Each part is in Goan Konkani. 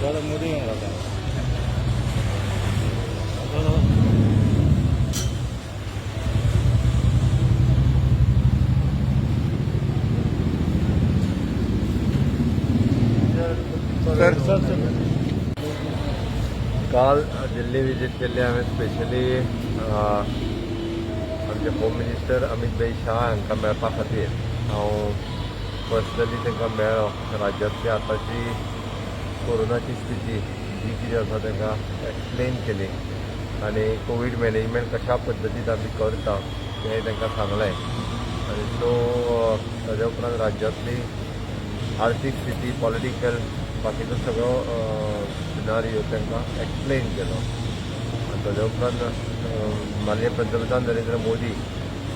दादा, मोदी रावता. सर. Sir, sir. काल दिल्ली विजीट केल्ली हांवें, स्पेशली आमचे होम मिनिस्टर अमित भाई शाह हांकां मेळपा खातीर. हांव पर्सनली तांकां मेळ्ळो. राज्यांतली आतांची कोरोनाची स्थिती जी कितें आसा, तांकां एक्सप्लेन केली आनी कोवीड मॅनेजमेंट कशा पद्दतीन आमी करता तें तांकां सांगलें. आनी सो ताज्या उपरांत राज्यांतली आर्थीक स्थिती, पॉलिटिकल, बाकीचो सगळो सिनारियो तांकां एक्सप्लेन केलो. आनी ताज्या उपरांत माननीय पंतप्रधान नरेंद्र मोदी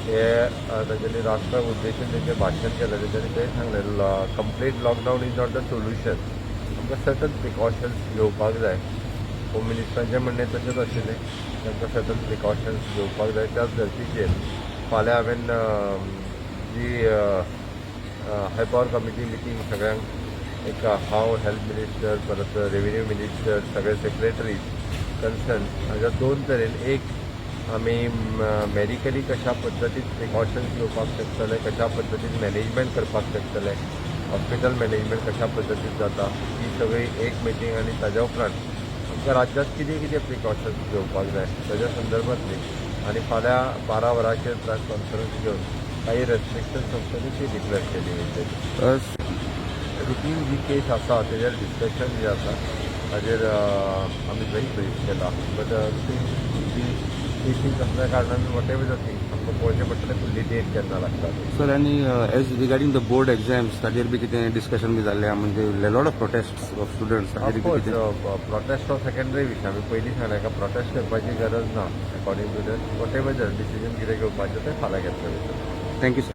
हे तांच्यांनी राष्ट्राक उद्देशून तेंचें भाशण केलें. तेंच्यांनी तें सांगलें, complete lockdown is not the solution, आमकां सर्टन प्रिकॉशन्स घेवपाक जाय. होम मिनिस्टरांचें म्हणणें तशेंच आशिल्लें, तांकां सर्टन प्रिकॉशन्स घेवपाक जाय. त्याच धर्तीचेर फाल्यां हांवें जी हाय पॉवर कमिटी मिटींग सगळ्यांक एक, हांव, हेल्थ मिनिस्टर, परत रेव्हेन्यू मिनिस्टर, सगळे सेक्रेटरीज कन्सर्न, हाज्या दोन तरेन, एक आमी मेडिकली कशा पद्दतीन प्रिकॉशन्स घेवपाक शकतले, कशा पद्दतीन मॅनेजमेंट करपाक शकतले, हॉस्पिटल मॅनेजमेंट कशा पद्दतीन जाता, ही सगळी एक मिटींग आनी ताज्या उपरांत आमकां राज्यांत कितें कितें प्रिकॉशन्स घेवपाक जाय ताज्या संदर्भातली आनी फाल्यां 12 वरांचेर प्रेस कॉन्फरन्स घेवन काही रेस्ट्रिक्शन्स आसतली, ती डिक्लेअर केली वयतली. रुटीन जी केस आसा तेजेर डिस्कशन जे आसा ताजेर आमी थंय ब्रीफ केला. बट रुटीन जी केसीस आसल्या कारणान what ever the thing आमकां पळोवचें पडटलें, फुडली डेट केन्ना लागता ती. सर, आनी as regarding the board exams, ताजेर बी कितें डिस्कशन बी जाल्लें? म्हणजे lot of protest of students, ताजेर बी ऑफकोर्स. कितें? प्रोटेस्ट हो सेकंडरी विशय. आमी पयलीं सांगलें का प्रोटेस्ट करपाची गरज ना. According to the whatever the decision कितें घेवपाचें तें फाल्यां घेतलें वयतलें. Thank you sir.